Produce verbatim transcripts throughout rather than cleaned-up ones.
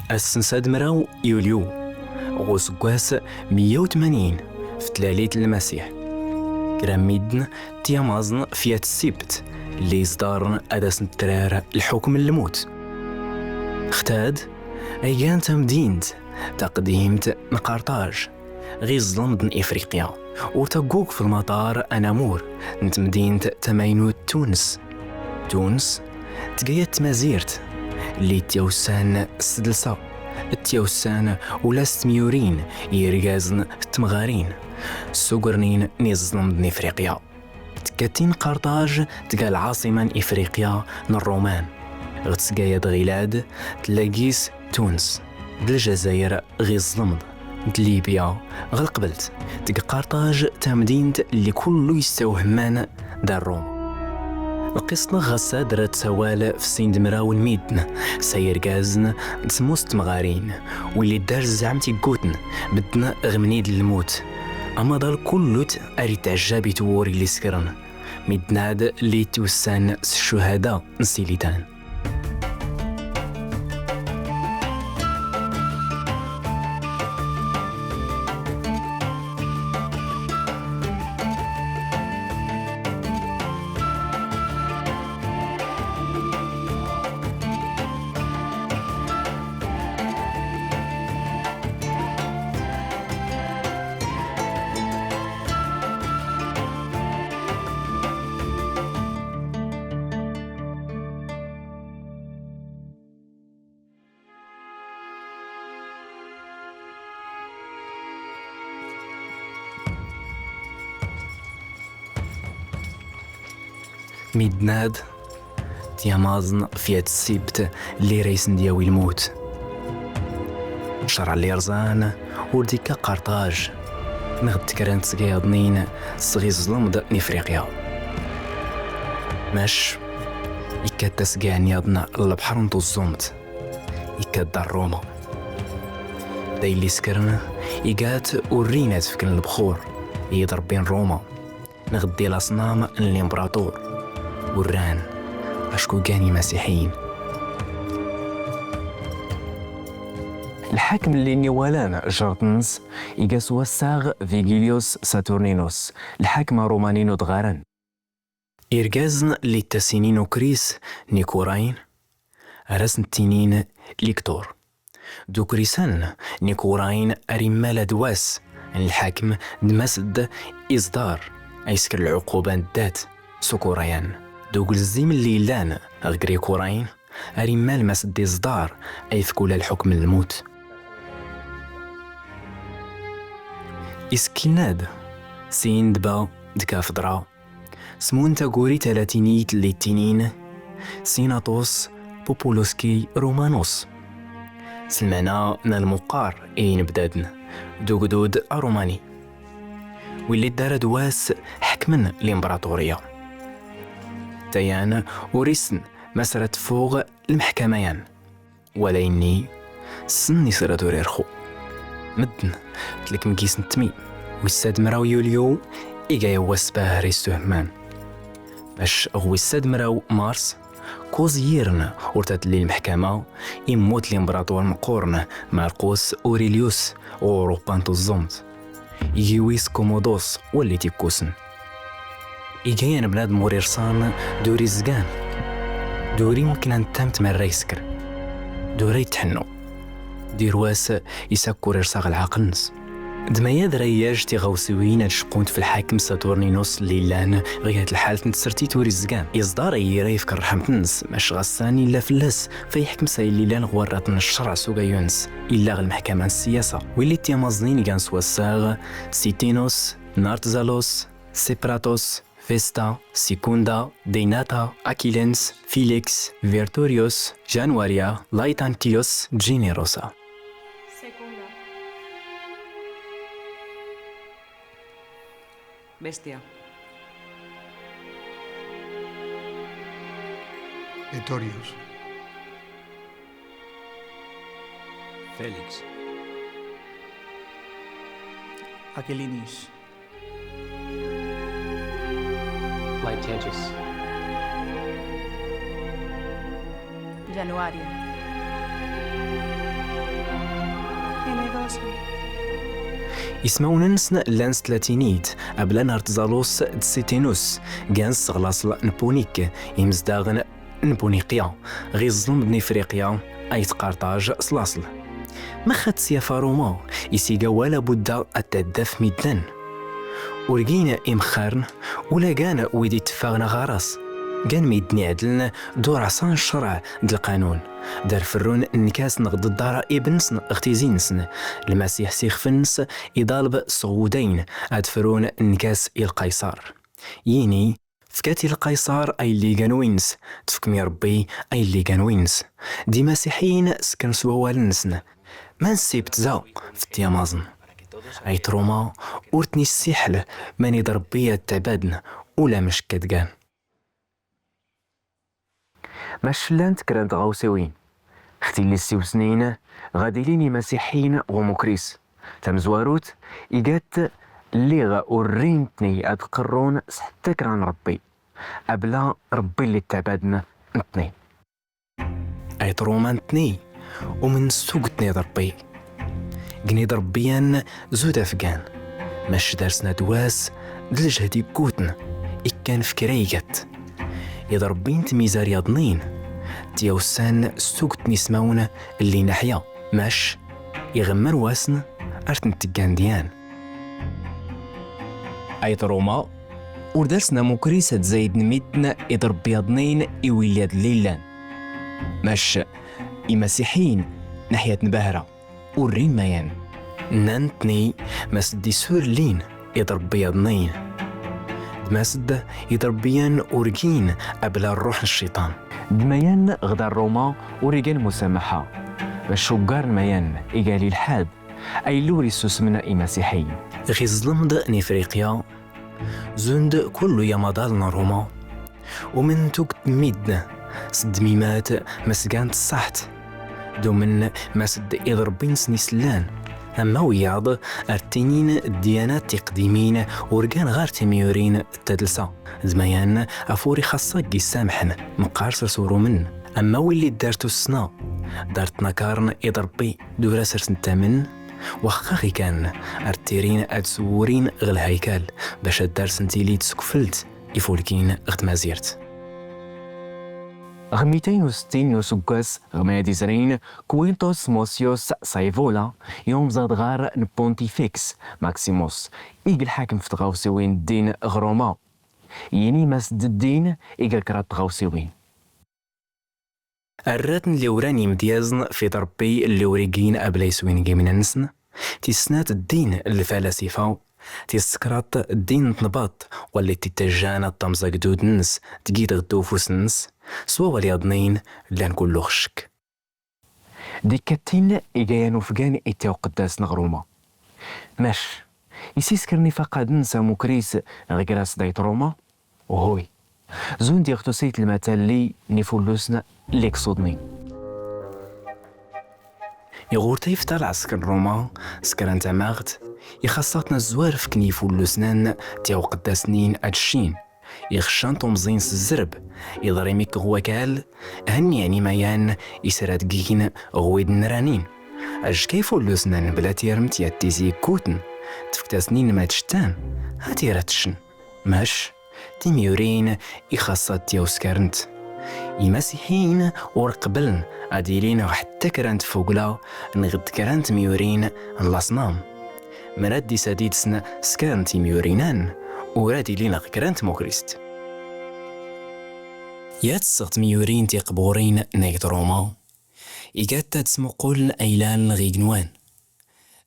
Ass n sedmraw yulyu, ɣ useggas meyya u tmanyin f tlalit n Lmasiḥ, kra n midden tyamaẓn f yat ssibt lli iẓḍaren ad asen-trar lḥukm n lmut. Xtad, ay gan tamdint taqdimt n Qarṭaj, ɣ iẓlmd n Ifriqya, ur taggug f lmaṭar anamur n temdint tamaynut Tunes. Tunes tga yat tmazirt lli tyawsan s tdlsa, tyawsan ula s tmyurin i yirgazen d tmɣarin s ugernin n iẓlmd n Ifriqya. Tekkatin Qarṭaj tga lɛaṣima n Ifriqya n Ṛṛuman, ɣ tsga yad ɣilad tla gis Tunes d Ljazayer ɣ iẓlmd d Libya ɣ lqbelt. Tg Qarṭaj tamdint lli kullu yestawhman d Ṛṛuma. Lqisṭ-nneɣ ɣ ass-ad ra tsawal f sin d mraw n midden, s ay irgazen d smus tmɣarin, willi ddar zzaɛmt igguten bedden ɣ mnid n lmut. Amaḍal kullut ar itɛejjab i twuri lli skren, midden-ad lli itwessan s ccuhada n Silitan. Midden-ad tyamaẓn f yat ssibt lli ra ysen-d-yawi lmut. Cṛa lli rẓan ur d-ikka Qarṭaj, nɣ d kra n tsga yaḍnin s ɣ iẓlmd n Ifriqya. Mac ikka-d tasga nniḍn n lebḥer n tuẓẓumt, ikka-d ar Ṛuma. D ay lli skren igat ur rin ad fken lebxur i yiḍ Ṛebbi n Ṛuma, nɣ ddi laṣnam n limbraṭur ur ran acku gan imasiḥiyen. Lḥakem lli nni walan jṛt-ns iga s wassaɣ Vigilius Saturninus, lḥakem aṛumani n udɣaren. Irgazen lli ttasinin ukris n ikurayen, ar asen-ttinin Liktur. D ukrisan n ikurayen ar immal ad wass n lḥakem d mas d iẓḍar ay sker lɛuquba n ddat s ukurayan. D ugelzim lli yellan ɣ gr ikurayen ar immal mas d iẓḍar ay fk ula lḥukm n lmut. Isekkilen-ad sin d ba d kaf d ra. Smun taguri talatinit lli ttinin Sinatus Populuski Romanus, s lmana n lmuqqar i yinebdaden d ugdud aṛumani, willi ddar ad wass ḥekmen limbraṭuriya. Tayan ur issen ma s ra tfuɣ lmeḥkama-yan. Wala yenni, ssen i s ra tura irxu. Medden, tlekm gis n tmi, wis sad mraw yulyu, iga yaw wass bahar istuhman. Mac ɣ wis sad mraw mars, kuẓ yirn ur tatelli lmeḥkama, immut limbraṭur meqqurn Marqus Aurelius ɣ Uṛupa n tuẓẓumt. Yiwis Kumudus walli t-ikkusen. Iga-yan bnadem ur irṣan d ur izgan, d ur imken ad nettamt ma ra isker, d ur itḥennu. Dirwas isakk ur irṣaɣ lɛaql-nnes. D ma yad ra yaj tiɣawsiwin ad cqunt f lḥakem Saturninus lli llan ɣ yat lḥalt n tsertit ur izgan. Iẓḍar ay ira yefk rrḥemt-nnes, mac ɣassan illa fell-as, fa yeḥkem sa illi llan ɣ warrat n ccerɛ s ugayu-nnes, illa ɣ lmeḥkama n ssiyasa. Willi t-yamaẓnin gan s wassaɣ Sitinus, Nartzalus, Sipratus, Vesta, Secunda, Deinata, Aquilens, Felix, Vertorius, Januaria, Laetatius, Generosa. Secunda. Bestia. Vettorius. Felix. Aquilinius. Laetatius. Januaria. Ismawen-nsen llan s tlatinit, ablan ar tẓalus d sitinus, gan s ɣlaṣel n Punik, imezdaɣen n Puniqya, ɣiẓlem n Ifriqya, ay tqarṭaj s laṣel. Maxat syafa Ruma, isiga wala budda ad d-addaf midden. Ur gin imxaren, ula gan wid itteffaɣen ɣer-as. Gan midden iɛedlen d uraṣa n ccreɛ d lqanun. Dar ferrun nkas neɣ d ddara ibn-nsen ɣ tizi-nsen. Lmasiḥ s ixef-nnes iḍaleb sɣudayen ad frun nkas i Lqaysar. Yini, fkat i Lqaysar aylli gan wins, tefkem i Rebbi aylli gan wins. D imasiḥiyen sken s wawal-nsen. Ma nsib tza, f tyamaẓn. Ay Truma, ur ten-issiḥel, mani d Rebbi ad tabaden, ula meckked gan. Mac llant kra n tɣawsiwin. Xtilli ssiwsnin, ɣad ilin imasiḥiyen ɣ umukris. Tamezwarut, igat lliɣ ur rin tni ad qerrun s ḥetta kra n Rebbi. Abla Rebbi lli ttabaden ntni. Ay Truma ntni, umen s tuget n iḍ Rebbi. Gni d Rebbiyan zud afgan. Mac darsen ad was, d lǧehd igguten, ikkan f kra igat. Iḍ Rebbi n tmizar yaḍnin, tyawsan s tuget n ismawen lli naḥya, mac iɣemmer wasen ar ten-teggan dyan. Ay Truma, ur darsen amukris ad zayden midden iḍ Rebbi yaḍnin i willa d lillan. Mac imasiḥiyen naḥyat n bahra, ur rin mayan. Nnan tni, mas d isur llin iḍ Rebbi yaḍnin. D mas d iḍ Rebbiyan ur gin abla rruḥ n cciṭan. D mayan ɣdar Ruma ur igan musamaḥa. Mac uggar n mayan igal ilḥad, ay llur issusmen imasiḥiyen. Ɣi ẓlem-d n Ifriqya, zund kullu yamaḍal n Ruma. Umen tuget n midden s ddmimat, ma sgant ṣṣaḥt. Dumen mas d iḍ Rebbi-nsen isellan. Amma wiyaḍ ar ttinin ddyanat tiqdimin ur gan ɣer timyurin d tadlsa. D mayan af ur ixaṣṣa deg isamḥen meqqar s asurumen. Amma willi ddart ussna, dar tnakaren iḍ Rebbi d ur asers n tamen, waxxa ɣi kan ar ttirin ad swurin ɣ lhaykal, bac ad darsen tili tsekfelt ifulkin ɣ tmazirt. Ɣ mitain u settin n useggas ɣ maya d-izrin, Quintus Mosius Scaevola, yumẓad ɣar n Pontifex Maximus, ig lḥakem f tɣawsiwin ddin ɣ Ruma. Yini mas d ddin iga kraḍ tɣawsiwin. Rrat n liwra n yimedyaẓn f iḍ Rebbi lliwrigin abla iswin n yimnan-nsen, tis snat ddin n lfalasifa, tis kraḍt ddin n tnbaḍt, walli t-ittajan ad tamẓagdud-nnes tgid ɣ ufus-nnes, s wawal yaḍnin llan kullu ɣ ccek. D ikkatin igayan ufgan i tiwqeddas n ɣ Ruma. Mac, isiskren ifaqaden s amukris ɣ gras d ayt Ruma? Uhuy. Zun diɣ tusayt lmatalli n ifullusn n iksuḍnin. Iɣur tayfta lɛesker n Ruma, skran tamaɣt, ixaṣṣaten azwar fken ifullusnen tiwqeddasnin ad ccin, ixccan tumẓin s zzreb, iḍrimik ɣ wakal, henni imayan isradgigin ɣ wid nranin. Ajka ifullusnen bla tirmt yat tizi ikkuten, tfktasnin ma tcttan, ha tira tccen. Mac, timyurin ixaṣṣa ad tyawskarent. Imasiḥiyen ur qeblen ad ilin ɣ ḥetta kra n tfugla neɣ d kra n tmyurin n laṣnam. Mrad d-isadid-sen skar n timyurinan, ur ad ilin ɣ kra n tmukrist. Yat sɣ tmyurin tiqburin n ayt Ruma, igat ad smuqulen aylan ɣ igenwan.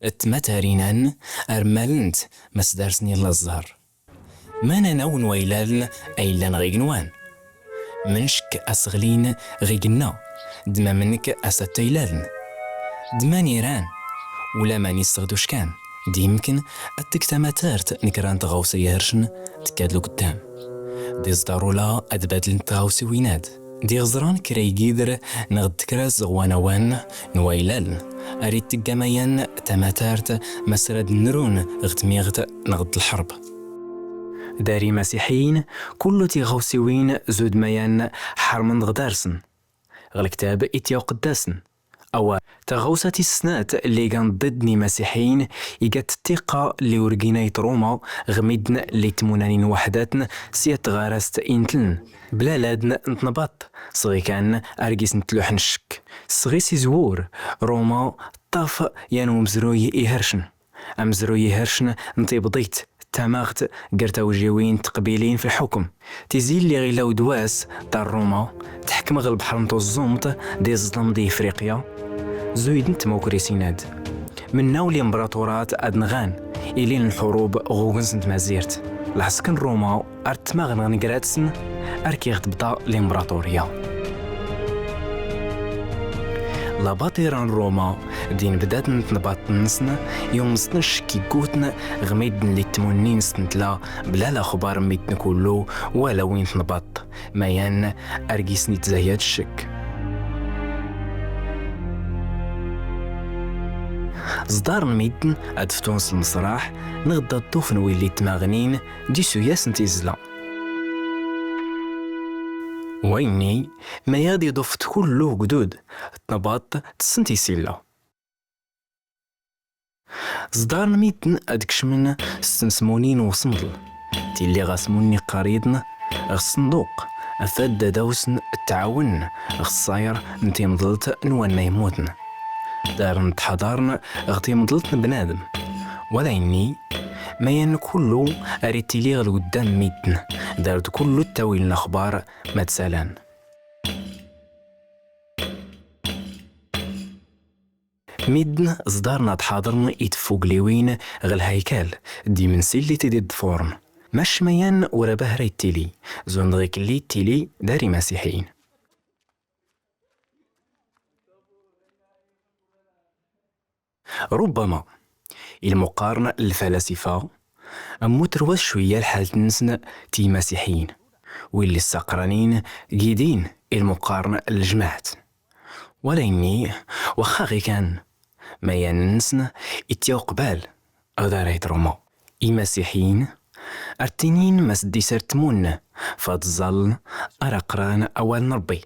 Tmatarinan ar mmalent ma sdarsen i laẓẓar. Ma nanaw n waylalen ay llan ɣ igenwan. Menck aseɣlin ɣ igenna, d ma menck asat aylalen. D man iran, ula ma nisseɣ d uckan, d imken ad teg tamatart n kra n tɣawsa ihercen tekka-d lqeddam. D iẓḍarula ad badlent tɣawsiwin-ad. D iɣeẓran kra igider neɣ d kra zeɣwanawan n waylalen, ar ittegamayan tamatart ma srad nrun ɣ tmiɣt neɣ d lḥerb. Dar imasiḥiyen, kullu tiɣawsiwin zudmayan ḥermen ɣ darsen. Ɣ lektab ityawqeddasen, Awal. Taɣawsa tis snat lli gan ḍid n imasiḥiyen, iga ttiqa lli urgin ayt Ruma ɣ midden lli tmunanin waḥdatn s yat tɣarast intlen, bla ladn n tnbaḍt, sɣi kan ar gis n tluḥ n ccekk. Sɣi s izwur, Ruma ṭṭaf yan umezruy ihercen. Amezruy ihercen n tibḍit, tamaɣt, gar tawjiwin n teqbilin f lḥukm. Tizi lliɣ illa udwas, tar Ruma, teḥkem ɣ lbeḥr n tuẓẓumt, d iẓḍem d Ifriqya, zuyden tmukrisin ad. Mennaw limbraṭurat ad nɣan, ilin lḥurub ɣ ugens n tmazirt. Lɛesker n Ruma, ar tmaɣ n ɣ negrat-sen, ar kiɣ tebḍa limbraṭurya. Labaṭira n Ruma, d inebdaden n tnbaḍt-nsen, yumẓten ccekk igguten ɣ midden lli tmunin s tntla, bla laxbar n midden kullu, wala win tnbaḍt, mayan ar gis n itzayad ccekk. Ẓḍar n midden ad ftun s lmesraḥ, neɣ d aṭṭuf n willi tmaɣnin, d isuyasen tizla. Wayenni, ma ad iḍuft kullu ugdud, tnabaḍt tessent isilla. Ẓḍar n midden ad kecmen s tnesmunin n usemḍel, tilli ɣas munni qqar yidn ɣ ṣṣenduq, afad ad awsen ttɛawen ɣ ṣṣayr n timḍelt n wanna yemmuten. Daren ttḥadaren ɣ timḍelt n bnadem. Wala yenni, ma yan kullu ar ittili ɣ lweddam n midden, dar-d kullu ttawil n axbar ma ttsalan. Midden ẓḍaren ad ḥadren i tfugliwin ɣ lhaykal, d imensi lli tid iḍfuren. Mac ma yan ur abahra ittili, zun dɣi kelli ittili dar imasiḥiyen. Rubbama, ilmuqqaren n lfalasifa, mmut rwas cwiya lḥalt-nsen timasiḥiyin, willi ssaqranin gidin ilmuqqaren n lejmaɛt. Wala yenni, waxxa ɣi kan, ma yan-nsen itti uqbal, ɣ daray truma. Imasiḥiyen, ar ttinin ma s ddis ar tmun, fad ẓẓaln, ar aqran awal n Rebbi.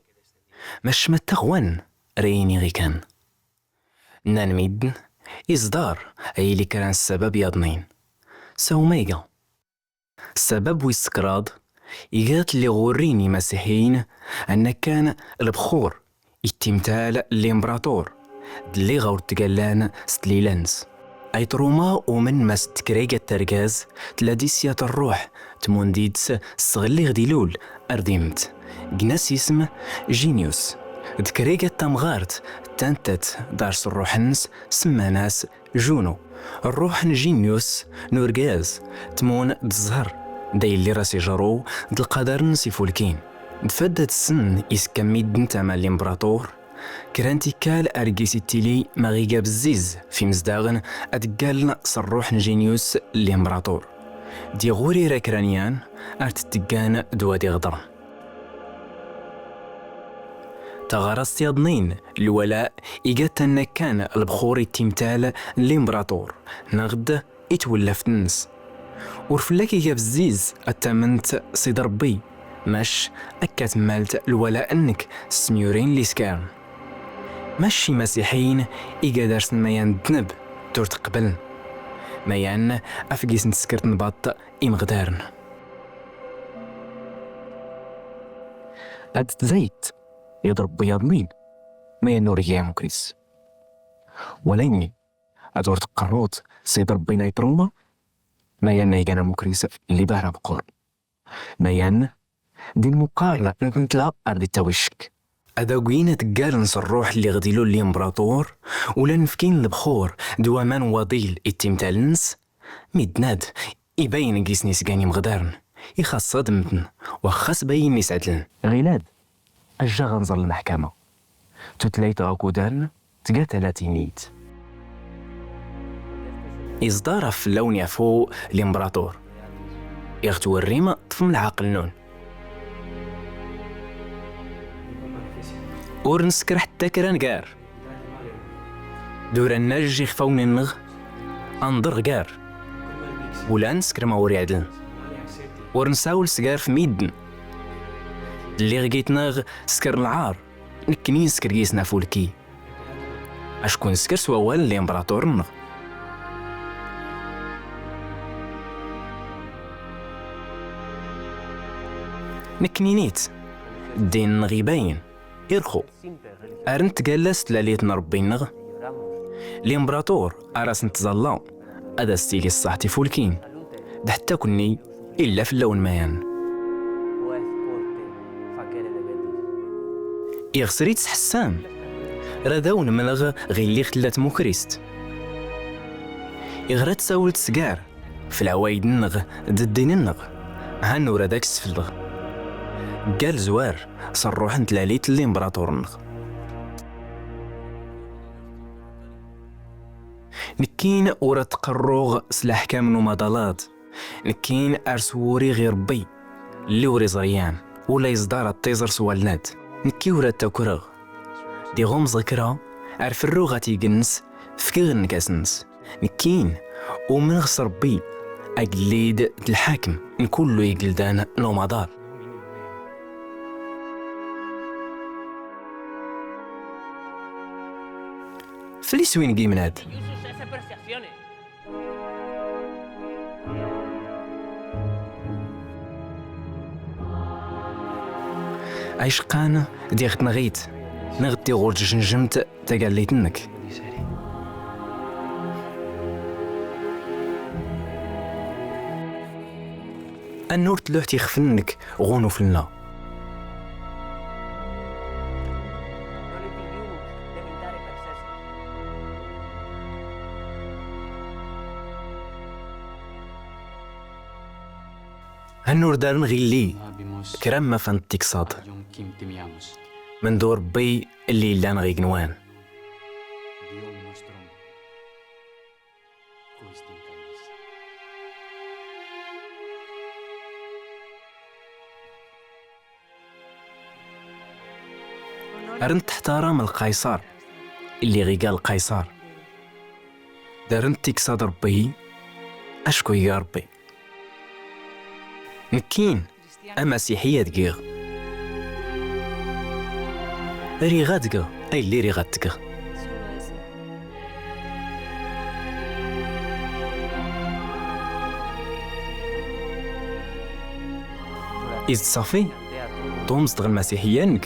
Mac ma ttaɣwan, ra yini ɣi kan. Nnan midden, iẓḍar, a yili kra n ssabab yaḍnin. Saw ma iga. Ssabab wis kraḍ, iga-t lli ɣurrin imasiḥiyen, anna kan lebxur, ittimtal n limbraṭur, d lliɣa ur ttgallan s tlila-nnes. Ayt Ruma umen ma s d krigat targaz, tla disya n rruḥ, tmun did-s s tɣelli ɣ d-ilul, ar d-immet. Gnas isem Jinius. D krigat tamɣart, tantat, dar s rruḥ-nnes, semman-as Juno. Rruḥ n Jinius, n urgaz, tmun d zzher, d aylli ras ijerru, d lqadar-nnes ifulkin. D fadda tessen isekka midden tama n limbraṭur, kra n tikkal ar gis ittili ma ɣ iga bzziz f imezdaɣen ad ggallen s rruḥ n Jinius limbraṭur. D iɣurir akranyan ar t-tteggan d wad iɣeḍren. Taɣarast yaḍnin, lwala, iga tanna kan lebxur i timtal n limbraṭur, neɣ d i twellaft-nnes. Ur fell-ak iga bzziz ad tamment s id Rebbi, mac akka temmalt lwala-nnek s tmyurin n liskar. Mac imasiḥiyen iga darsen mayan ddneb, tur teqblen. Mayan afgis n teskert n baṭ imɣdaren. Ad tzayt, iḍ Rebbi yaḍnin, mayan ur iga amukris. Wala ini, ad ur tqerruḍ s iḍ Rebbi n ay truma, mayan igan amukris li bahra meqqur. Mayan, din muqqar n tla ar di tawi ccek. Ad agin ad ggaln s rruḥ lliɣ d ilul n limbraṭur, ula nefkin lebxur d waman waḍil i timtal-nnes, mi d-nad ibayen n yisni sgan imɣdaren, ixaṣṣa d medden, waxxas bayen n iseɛdlen. Ɣilad, ajjaɣ anẓar lmeḥkama. Tutlayt ɣa kudan, tga talatinit. Iẓḍar ɣef fell-awen yafu limbraṭur. Iɣ twerrim, ṭṭfem lɛaqel-nnun. Ur nesker ḥetta kra ngar. Dura nnajj ixfawen-nneɣ, anḍer ɣgar. Ula nesker ma ur iɛdlen. Ur nesɛul sgar f midden. Lliɣ gitneɣ sker lɛar, nekkni nesker gis nafulki. Acku nesker s wawal n limbraṭuren-nneɣ. Nekknini-tt, ddin-nneɣ ibayen, irxu. Ar nettgalla s tlalit n Ṛebbi-nneɣ, limbraṭur ara s-nettẓalla, ad as-tili ṣṣaḥ tifulkin, d ḥetta kunni illa fell-awen mayan. Iɣser i tesḥessam, rad awen-mleɣ ɣilli tella tmukrist. Iɣra tsawelt sgar f lɛwayed-nneɣ d ddin-nneɣ, han ur ad ak-sfelldeɣ. Ggal zwar s ṛṛuḥ n tlalit n limbraṭur-nneɣ. Nekkin ur ad tqerruɣ s leḥkam n umaḍalat. Nekkin ar s wuri ɣer Ṛebbi, lliɣ ur iẓri yan, ula yeẓḍar ad tiẓer s walnat. Nekki ur ad takreɣ. Diɣ umẓekra, ar ferruɣ ad tigens, fkiɣ nnkas-nnes. Nekkin, umneɣ s Ṛebbi, agellid d lḥakem n kullu igeldan n umaḍal. Fell-i swingimnad. Ay ceqqan, diɣ tneɣ-itt, neɣ d tiɣur tjenjemt tagallit-nnek. Annur tluḥ tixef-nnek ɣun ufella. Annur daren ɣilli, kra ma fant tiksaḍ. Mendu Ṛebbi, lli llan ɣ igenwan. Ar nettḥtaram Lqayṣer, lliɣ iga Lqayṣer. Darent tiksaḍ Ṛebbi, acku iga Ṛebbi. Nekkin, amasiḥi ad giɣ. Riɣ ad geɣ, ay lliɣ riɣ ad tgeɣ. Is d ṣafi? Tumẓeḍ ɣer lmasiḥiyya-nnek?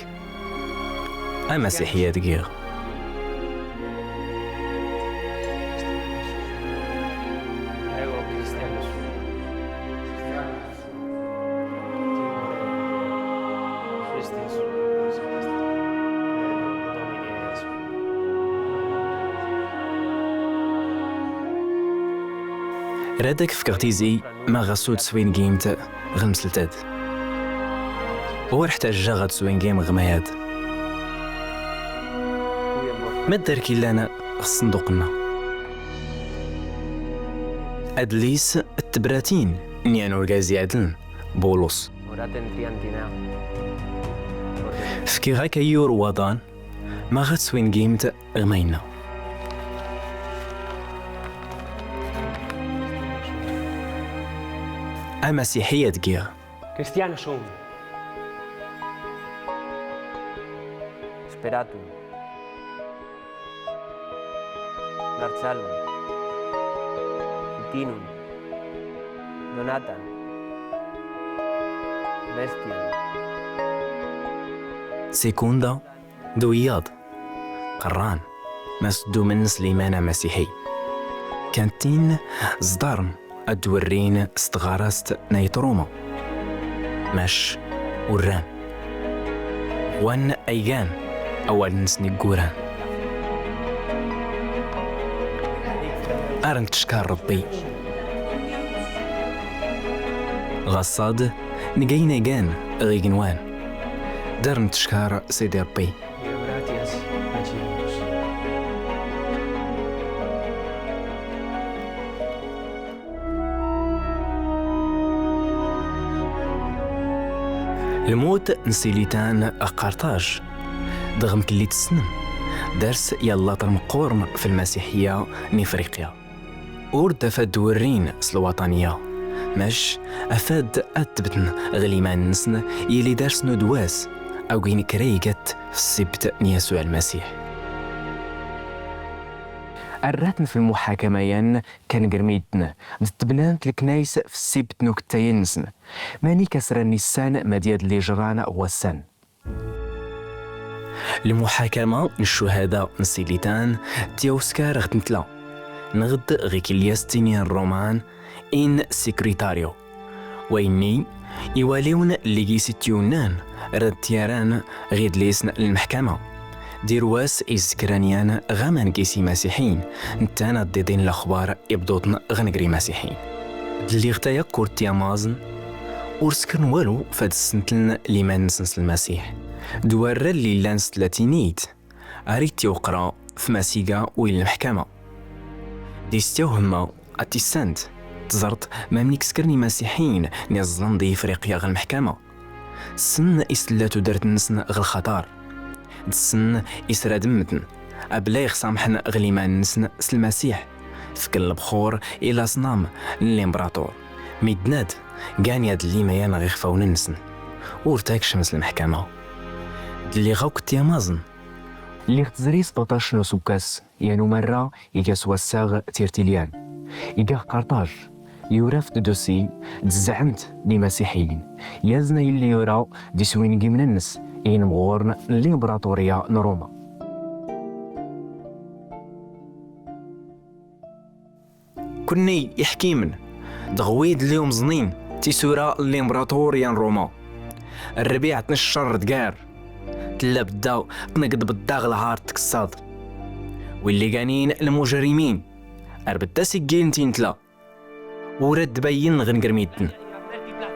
Amasiḥi ad giɣ. Rad ak-fkeɣ tizi ma ɣas ur teswingimt ɣer lmeslet-ad. Ur ḥtajeɣ ad swingim ɣer mayad. Ma d dark illan ɣer ṣṣenduq-nneɣ. Adlis d tebratin n yan urgaz iɛedlen, Bulus. Fkiɣ-ak ayyur waḍan, ma ɣas swingimt ɣer mayna. Amasiḥi ad giɣ. Cristiano sum. Speratum. Narchalum. Vitinum. Donatan. Bestiam. Sekunda d wiyaḍ. Qerran, ma s ddumen s liman amasiḥi. Kantin ẓḍaren ad d-werrin s tɣarast n Ayt Ruma. Mac ur rran. Wan ay gan awal-nsen igguran. Ar nettcekar Ṛebbi. Ɣaṣṣad, nga inagan ɣ igenwan. Dar nettcekar Sidi Ṛebbi. Lmut n Silitan ɣ Qarṭaj, dɣ mkelli tessnem, dars yallaṭer meqqoren f lmasiḥiyya n Ifriqya. Ur d afad werrin s lwaṭaniya, mac afad ad tbetn ɣ liman-nsen yili dars n udwas, agin kra igat f ssibt n Yasuɛ Lmasiḥ. Rratn f lmuḥakama-yan kan gr midden, d tbnant leknayes f ssibt n ukettay-nsen. Manik asra n issan ma d yad liǧran wassan. Lmuḥakama n ccuhada n Silitan tyawskar ɣ tntla, nɣd ɣ ikelyas tini n Roman in secretario. Wayenni, iwaliwn n ligis i t-yunnan rad t-yaran ɣ idlisen n lmeḥkama. Dirwas izekran yan ɣ aman gis imasiḥiyen, ntan ad d-iḍin lexbar ibḍuṭn ɣ ngr imasiḥiyen. D lliɣ tayakk ur t-yamaẓn, ur skren walu fad ssentln liman-nsen s Lmasiḥ. D warra lli llan s tlatinit, ar ittewqra f masiga u i lmeḥkama. Di styawhemma ad tissant, tẓert mamnik skren imasiḥiyen n iẓẓlen di Ifriqya ɣ lmeḥkama. Ssen is tella tudert-nsen ɣ lxatar. D ssen is rad mmten, abla ixsamḥen ɣ liman-nsen s Lmasiḥ. Fken lebxur i laṣnam n limbraṭur. Middnad, gan yad llimayan ɣ ixfawn-nsen. Ur takcem s lmeḥkama. D lliɣ akk t-yamaẓn. Lliɣ tzri sṭuṭac n useggas, yan umarra iga s wassaɣ Tirtilyan. Iga ɣ Qarṭaj, yura f tdusi d zzɛemt n imasiḥiyen. Yazna yelli yura d iswi n gimna-nnes i yinemɣuren n limbraṭurya n Ruma. Kunni iḥkimen, d ɣwid lli umẓnin tisura n limbraṭurya n Ruma. Rrbiɛt n ccer dgar, tella bedda tnegd bedda ɣ lhar tkessaḍ. Willi ganin lmujrimin, ar bedda siggil n tintla. Ur ad d-bayyen ɣ ngr midden.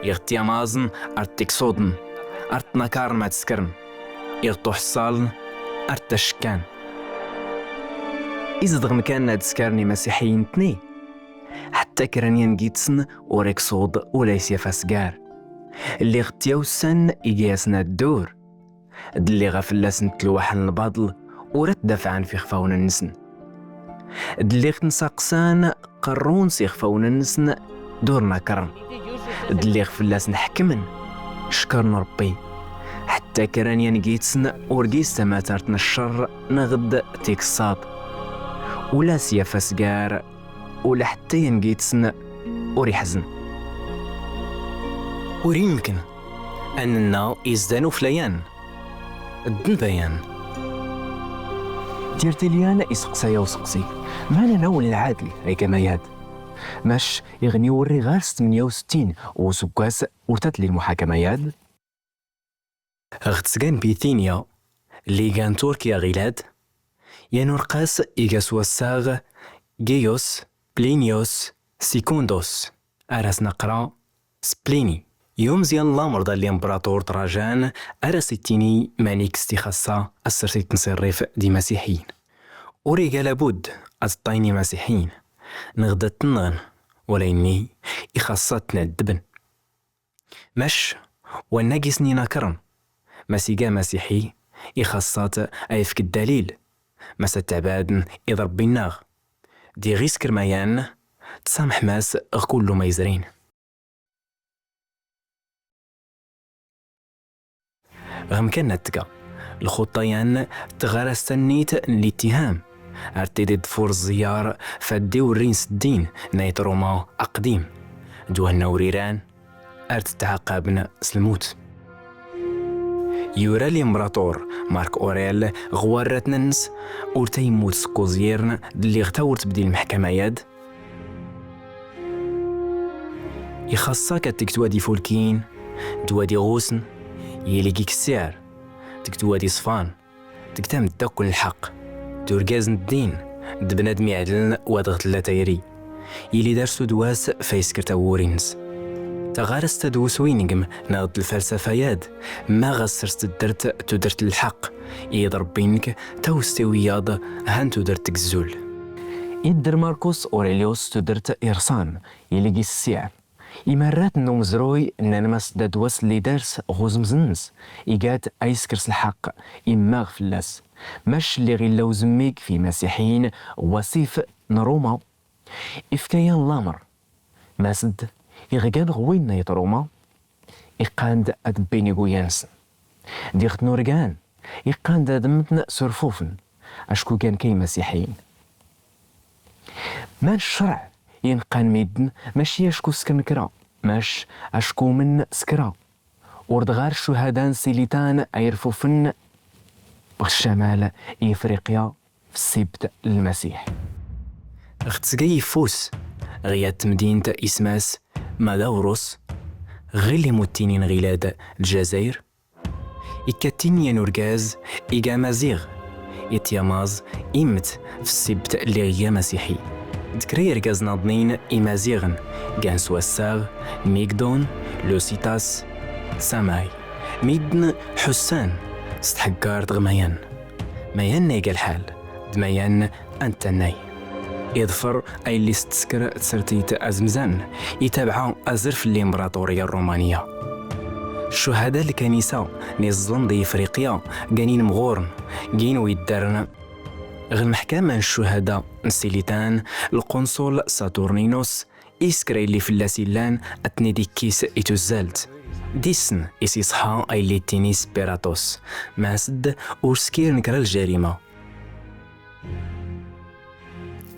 Iɣ t-yamaẓn ar t-iksuḍn, ar t-nakarn ma t-skren. Iɣ t-uḥṣaln ar t-tacekkan. Izedɣ mkan ad skaren imasiḥiyen tni. Ḥetta kra n yangitsen ur iksuḍ ula isyaf asgar. Lliɣ t-yawsan iga-yasen ad ddur. D lliɣ a fell-asen tlwaḥ n lbaṭel ur ad dafɛen f ixfawen-nsen. D lliɣ ten-saqsan qerrun s ixfawen-nsen d ur nakren. D lliɣ fell-asen ḥekmen, ckren Rebbi. Ḥetta kra n yangitsen ur gis tamatart n ccer neɣ d tiksaḍ. Ula s yaf asgar, ula ḥetta yangitsen ur iḥzen. Ur imken. Anna izdan uflayan. Ddnbayan. Tirtilyan iseqsaya useqsi. Mana nawl lɛadl ay kamayad. Mac iɣni ur riɣ ar s tmenya u settin u useggas ur tatli lmuḥakamayad. Ɣ tesga n Bitinya, lliga n Turkya ɣilad, yan urqas iga s wassaɣ Gaius Plinius Secundus, ar as naqra s Plini. Yumez yan lamer d alli imbraṭur Trajan ar as ittini manik s tixaṣṣa assersit n ṣirrif d imasiḥiyen. Ur iga labud ad ṭṭayen imasiḥiyen, neɣ d ad t-nɣen, wala yenni ixaṣṣa ad ten-ɛeddben. Mac, wannag i sen-inakren, ma s iga amasiḥi, ixaṣṣa-t a yefk ddalil, ma s ad t-ɛbaden i d Rebbi-nneɣ. Diɣ iskermayan, tsamḥem-as ɣ kullu ma yezrin. Ɣ mkan ad tga, lxuṭṭa-yan tɣarast-annit n littiham, ar tidi d-fur ẓẓiyar faddi urrin s ddin n ayt Ruma aqdim, d wanna ur iran, ar tettɛaqaben s lmut. Yura limbraṭur Mark Aurel ɣ warratn-nnes, ur ta yemmut seg uẓyirn d lliɣ tawurt bdi lmeḥkama-yad, ixaṣṣa-k ad tgtwa d ifulkin, d wad iɣusen, yili gik ssiɛr, tgtwa d iṣfan, tgtam-d akk n lḥeqq, d urgaz n ddin, d bnadem iɛedlen wa dɣ tella tayri, yili d arsu d was fa yesker tawuri-nnes. Taɣarast d wuswingem neɣ d lfalsafa-yad, ma ɣas sers teddert tudert n lḥeqq, i d Rebbi-nnek tawest i wiyaḍ han tudert tgezzul. Idder Marcus Aurelius tudert irṣan, yili gis ssiɛr. Imarrat n umezruy nnan mas d adwas n liders ɣ uzemz-nnes, igat a yesker s lḥeqq, immaɣ fell-as. Mac lliɣ illa uzemmig f imasiḥiyen ɣ wasif n Ruma, ifka-yan lamer. Mas d iɣgan ɣ winna yeṭ Ruma, iqqan-d ad bbin iguya-nsen. Diɣ tnurgan, iqqan-d ad mmten s urfufen, acku gan ka imasiḥiyen. Ma n ccreɛ yenqan midden, mačči acku skren kra, mac acku men s kra. Ur d ɣer ccuhada n Silitan ay rfufen ɣer ccamal i Ifriqya f ssibt n Lmasiḥ. Ɣ tga yeffus, ɣ yat temdint isem-as Madawrus, ɣil imuttin i nɣilad Ljazair, ikkatin yan urgaz iga Amaziɣ, ityamaẓ, immet f ssibt lliɣ iga Masiḥi. D kra yergazen aḍnin imaziɣen, gan s wassaɣ, Migdon, Lusitas, Samay. Midden ḥussan s tḥeggart ɣ Mayan. Mayan iga lḥal, d Mayan antannay. Iḍfer aylli s tesker tsertit azemzan, itabɛa azref n limbraṭurya Rumaniya. Ccuhada n lkanisa n iẓẓlen di Ifriqya, gan inemɣuren, gin wi ddaren ɣ lmeḥkama n ccuhada n Silitan, lqunṣul Saturninus, isker aylli fell-as illan ad ten-id-ikkis i tuzzalt. Dissen is iṣḥa aylli d-tinis Piratus, mas-d ur skiren kra ljarima.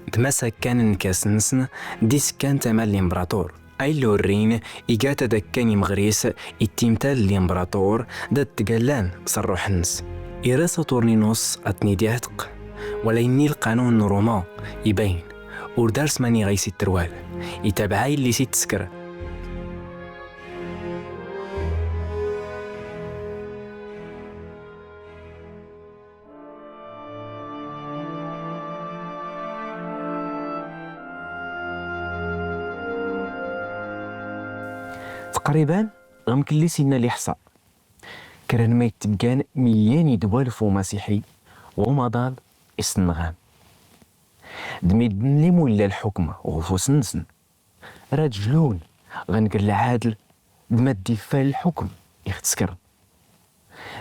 D mas akkan n lkas-nsen d-isekkan tama n limbraṭur. Aylli ur rin, igat ad akkan imeɣris i timtal n limbraṭur d ad tgallan s rruḥ-nnes. Ira Saturninus ad ten-id-iɛteq, wala yenni lqanun n Ruma ibayen, ur d ars mani ɣa yesitterwal, itabeɛ aylli s ittesker. Tqriban ɣ mkelli s inna liḥsa, kra n ma yetteggan milyan idwal f umasiḥi ɣ umaḍal isenɣan. D midden li mulla lḥukm ɣ ufus-nsen, rad jlun ɣ nnger lɛadl d ma d-ifal lḥukm ixtskren.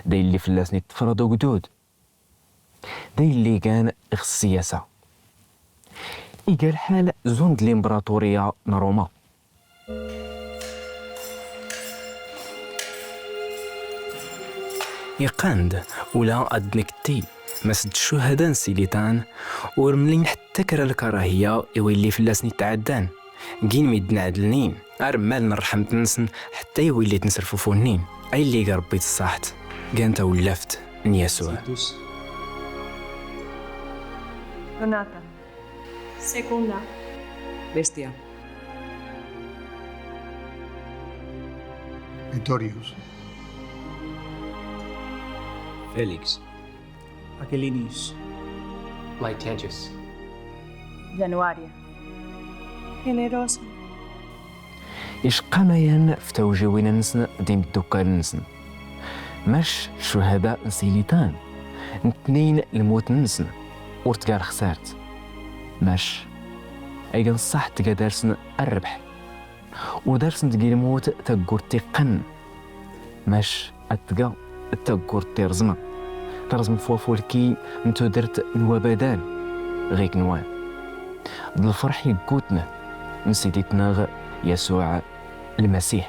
D aylli fell-asen iṭṭefraḍ ugdud, d aylli gan ɣ ssiyasa. Iga lḥal zun d limbraṭurya n Ruma. Iqqan-d ula ad d-nekti mas d ccuhada n Silitan ur mlin ḥetta kra lkarahiya i willi fell-asen itɛaddan, gin mi d-nɛedlnin ar mmal n rrḥemt-nsen ḥetta i willi d-nserfufunnin. Aylli g Rebbi d ṣṣaḥt gan tawlaft n Yasuɛ. Donata. Segunda. Bestia. Etorius. Felix. Aquilinius. Laetitius. Januaria. Generosa. Icqamayen f tawjiwin-nsen d imeddukkal-nsen. Mac ccuhada n Silitan, ntnin lmut-nsen ur tga lexsart. Mac ay nṣaḥ tga darsen rrbeḥ. Ur darsen deg lmut taggurt tiqqen. Mac ad tga taggurt tirẓma, terẓem f wafulki n tudert n wabadan ɣ igenwan. D lferḥ yeggutnen n Sidi-tneɣ Yasuɛ Lmasiḥ.